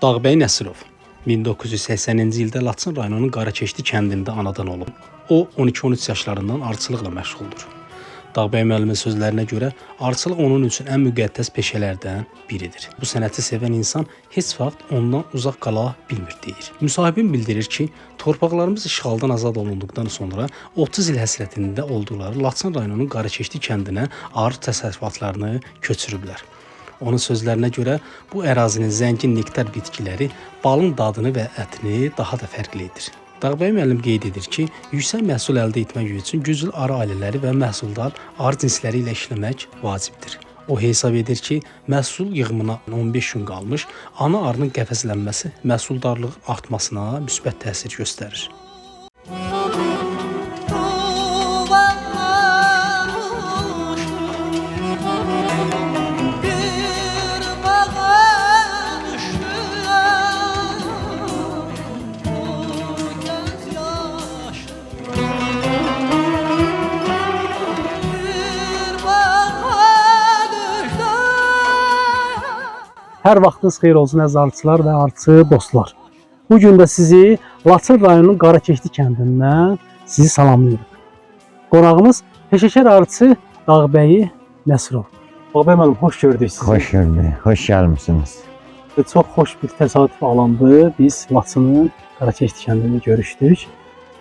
Dağbəy Nəsirov 1980-ci ildə Laçın rayonunun Qarakeşdi kəndində anadan olub. O 12-13 yaşlarından arıçılıqla məşğuldur. Dağbəy müəllimin sözlərinə görə arıçılıq onun üçün ən müqəddəs peşələrdən biridir. Bu sənəti sevən insan heç vaxt ondan uzaq qala bilmir deyir. Müsahibim bildirir ki, torpaqlarımız işğaldan azad olunduqdan sonra 30 il həsrətində olduqları Laçın rayonunun Qarakeşdi kəndinə arı təsərrüfatlarını köçürüblər. Onun sözlərinə görə bu ərazinin zəngin nektar bitkiləri balın dadını və ətini daha da fərqli edir. Dağbəy müəllim qeyd edir ki, yüksək məhsul əldə etmək üçün güclü arı ailələri və məhsuldar arı cinsləri ilə işləmək vacibdir. O hesab edir ki, məhsul yığımına 15 gün qalmış ana arının qəfəslənməsi məhsuldarlıq artmasına müsbət təsir göstərir. Hər vaxtınız xeyir olsun əziz arıçılar və arıçı dostlar. Bu gün də sizi Laçın rayonunun Qarakeşdi kəndindən sizi salamlayırıq. Qonağımız peşəkar arıçı Dağbəyi Nəsirov. Dağbəy müəllim, xoş gördük sizi. Xoş gördük, xoş gəlmisiniz. Çox xoş bir təsadüf alındı. Biz Laçının Qarakeşdi kəndində görüşdük.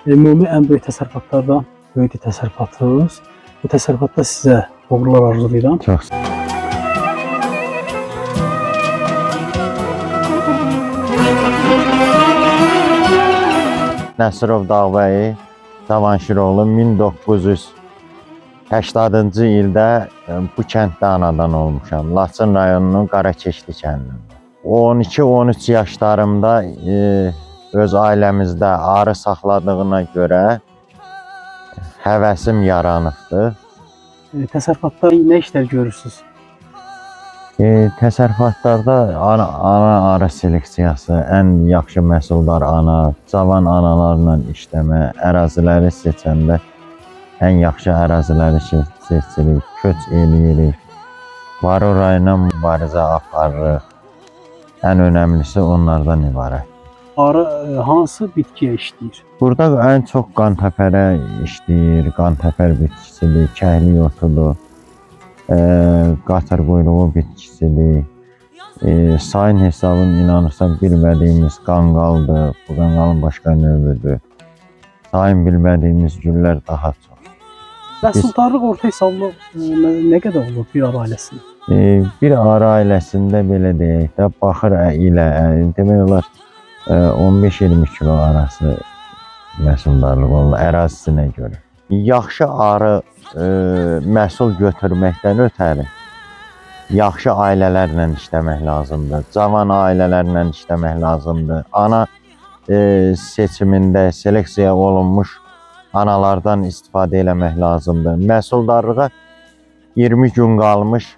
Ümumi ən böyük təsərrüfatlardan böyük təsərrüfatınız. Bu təsərrüfatda sizə uğurlar arzulayıram. Çox sağ olun. Nəsirov Dağbəyi Cavanşiroğlu 1980-cı ildə bu kənddə anadan olmuşam. Laçın rayonunun Qarakeşdi kəndində. 12-13 yaşlarımda öz ailəmizdə arı saxladığına görə həvəsim yaranıbdır. Təsərrüfatda nə işlər görürsüz? Təsərrüfatlarda ana arı seleksiyası, ən yaxşı məhsuldar ana, cavan analarla işləmə, əraziləri seçəndə ən yaxşı əraziləri seçirik, köç eləyirik. Varroa ilə mübarizə aparırıq. Ən önəmlisi onlardan ibarət. Arı hansı bitkiyə işləyir? Burada ən çox qantəpərə işləyir, qantəpər bitkisidir, kəhlik otudur, qatır quyruğu bitkisidir. Sayın hesabın inanırsan bilmədiyimiz qanqaldır, bu qanqalın başqa növüdür. Sayın bilmədiyimiz güllər daha çox. Məhsuldarlıq orta hesablı nə qədər olur bir arı ailəsində? Bir arı ailəsində belə deyək də, baxır ilə demək olar 15-20 kilo arası məhsuldarlıq olur ərazisinə görə. Yaxşı arı məhsul götürməkdən ötəri yaxşı ailələrlə işləmək lazımdır. Cavan ailələrlə işləmək lazımdır. Ana seçimində seleksiya olunmuş analardan istifadə eləmək lazımdır. Məhsuldarlığa 20 gün qalmış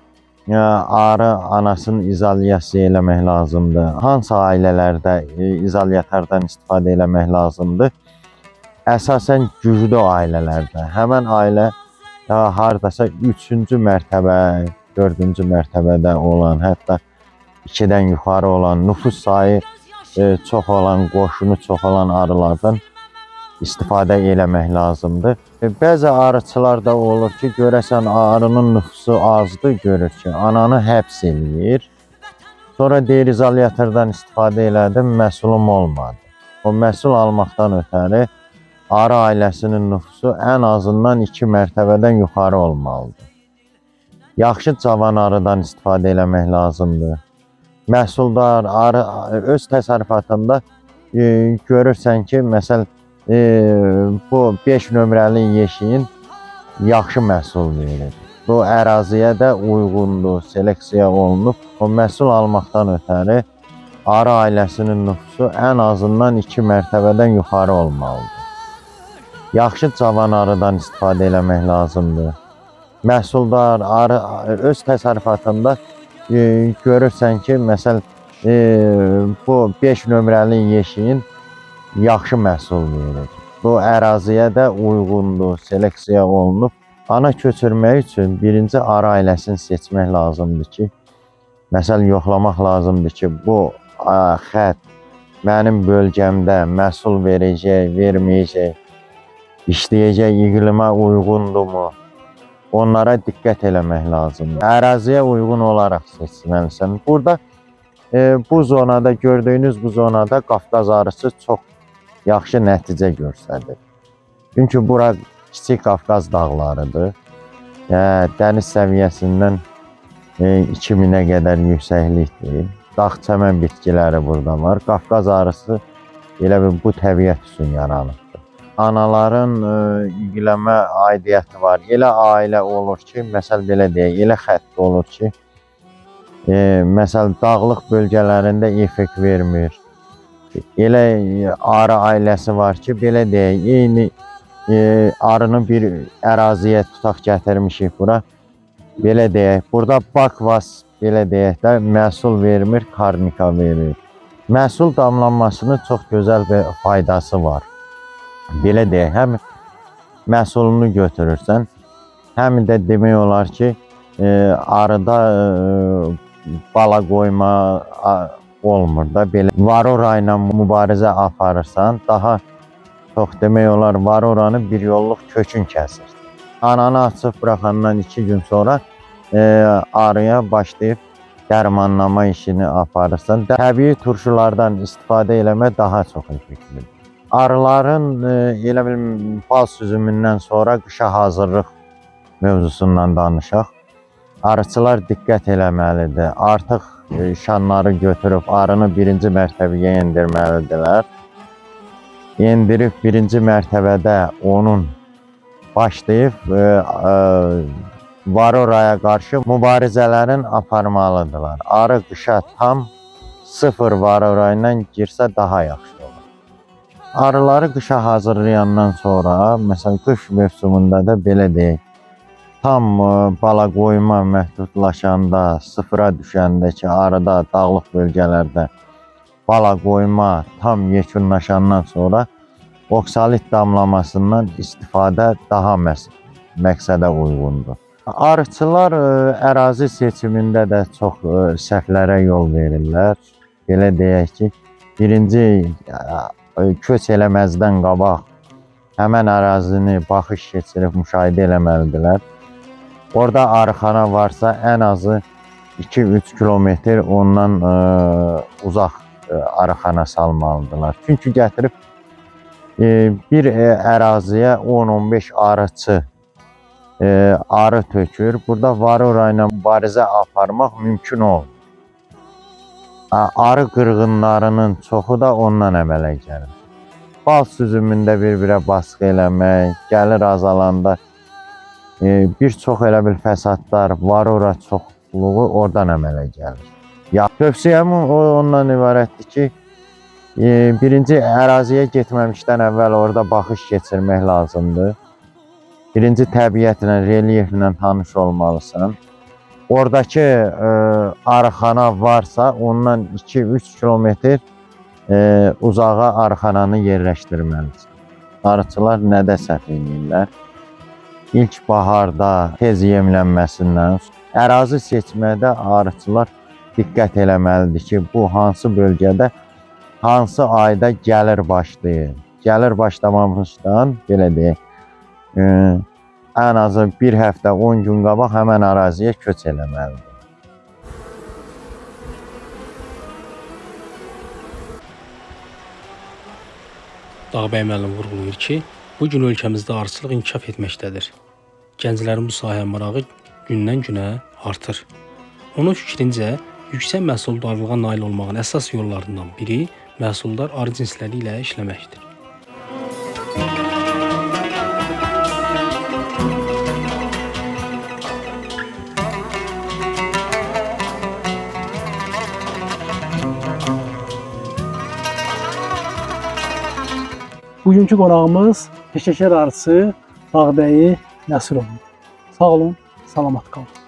arı anasının izolyasiya eləmək lazımdır. Hansı ailələrdə izolyatordan istifadə eləmək lazımdır? Əsasən güclü ailələrdə. Həmən ailə hardasa 3-cü mərtəbə, 4-cü mərtəbədə olan, hətta 2-dən yuxarı olan, nüfus sayı çox olan, qoşunu çox olan arılardan istifadə eləmək lazımdır. Bəzi arıçılar da olur ki, görəsən arının nüfusu azdır, görür ki, ananı həbs eləyir. Sonra deyir, izolyatordan istifadə elədim, məhsulum olmadı. O məhsul almaqdan ötəri arı ailəsinin nüfusu ən azından 2 mərtəbədən yuxarı olmalıdır. Yaxşı cavan arıdan istifadə eləmək lazımdır. Məhsuldar arı öz təsərrüfatında görürsən ki, məsəl bu 5 nömrəli yeşiyin yaxşı məhsul verir. Bu əraziyə də uyğundur, seleksiya olunub. O məhsul almaqdan ötəri arı ailəsinin nüfusu ən azından 2 mərtəbədən yuxarı olmalıdır. Yaxşı cavan arıdan istifadə eləmək lazımdır. Məhsuldar arı öz təsərrüfatında görürsən ki, məsəl bu 5 nömrəli yeşiyin yaxşı məhsul verir. Bu əraziyə də uyğundur, seleksiya olunub. Ana köçürmək üçün birinci arı ailəsini seçmək lazımdır ki, məsəl yoxlamaq lazımdır ki, bu xətt mənim bölgəmdə məhsul verəcək, verməyəcək, işləyəcək iqlimə uyğundurmu? Onlara diqqət eləmək lazımdır. Əraziyə uyğun olaraq seçməlisən. Burada bu zonada gördüyünüz bu zonada Qafqaz arısı çox yaxşı nəticə göstərir. Çünki bura Kiçik Qafqaz dağlarıdır. Dəniz səviyyəsindən 2000-ə qədər yüksəklikdir. Dağ çəmən bitkiləri burada var. Qafqaz arısı elə bil bu təbiət üçün yaranıbdır. Anaların iqləmə aidiyyəti var. Elə ailə olur ki, məsəl belə deyək, elə xətt olur ki, məsəl dağlıq bölgələrində effekt vermir. Elə arı ailəsi var ki, belə deyək, eyni arını bir əraziyə tutaq gətirmişik bura. Belə deyək, burada bakvas belə deyək də məhsul vermir, karnika verir. Məhsul damlanmasının çox gözəl bir faydası var. Belə deyək, həm məhsulunu götürürsən, həm də demək olar ki, arıda bala qoyma olmur da. Belə varora ilə mübarizə aparırsan, daha çox demək olar varoranı bir yolluq kökün kəsir. Ananı açıb buraxandan 2 gün sonra arıya başlayıb dərmanlama işini aparırsan. Təbii turşulardan istifadə eləmək daha çox effektlidir. Arıların elə bil bal süzümündən sonra qışa hazırlıq mövzusundan danışaq. Arıçılar diqqət eləməlidir. Artıq şanları götürüb arını birinci mərtəbəyə endirməlidirlər. Endirib birinci mərtəbədə onun başlayıb varoraya qarşı mübarizələrin aparmalıdırlar. Arı qışa tam sıfır varora ilə girsə daha yaxşı olur. Arıları qışa hazırlayandan sonra, məsələn qış mövsümündə də belə deyək, tam bala qoyma məhdudlaşanda, sıfıra düşəndə ki, arıda, dağlıq bölgələrdə bala qoyma tam yekunlaşandan sonra oksalit damlamasından istifadə daha məqsədə uyğundur. Arıçılar ərazi seçimində də çox səhvlərə yol verirlər. Belə deyək ki, birinci köç eləməzdən qabaq həmən ərazini baxış keçirib müşahidə eləməlidirlər. Orada arıxana varsa ən azı 2-3 kilometr ondan uzaq arıxana salmalıdırlar. Çünki gətirib bir əraziyə 10-15 arıçı arı tökür. Burada varora ilə mübarizə aparmaq mümkün olmur. Arı qırğınlarının çoxu da ondan əmələ gəlir. Bal süzümündə bir-birə basqı eləmək, gəlir azalanda bir çox elə bil fəsadlar, varora çoxluğu oradan əmələ gəlir. Ya, tövsiyəm ondan ibarətdir ki, birinci əraziyə getməmişdən əvvəl orada baxış keçirmək lazımdır. Birinci təbiətlə, relyeflə tanış olmalısan. Oradakı arıxana varsa, ondan 2-3 kilometr uzağa arıxananı yerləşdirməlisən. Arıçılar nədə səhv eləyirlər? İlk baharda tez yemlənməsindən ərazi seçmədə arıçılar diqqət eləməlidir ki, bu hansı bölgədə, hansı ayda gəlir başlayır. Gəlir başlamamışdan, belə deyək, ən azı bir həftə, 10 gün qabaq həmən əraziyə köç eləməlidir. Dağbəy müəllim vurğulayır ki, bu gün ölkəmizdə arıçılıq inkişaf etməkdədir. Gənclərin bu sahəyə marağı gündən-günə artır. Onun fikrincə, yüksək məhsuldarlığa nail olmağın əsas yollarından biri məhsuldar arı cinsləri ilə işləməkdir. Bugünkü qonağımız peşəkar arıçı Dağbəyi Nəsirov. Sağ olun, salamat qalın.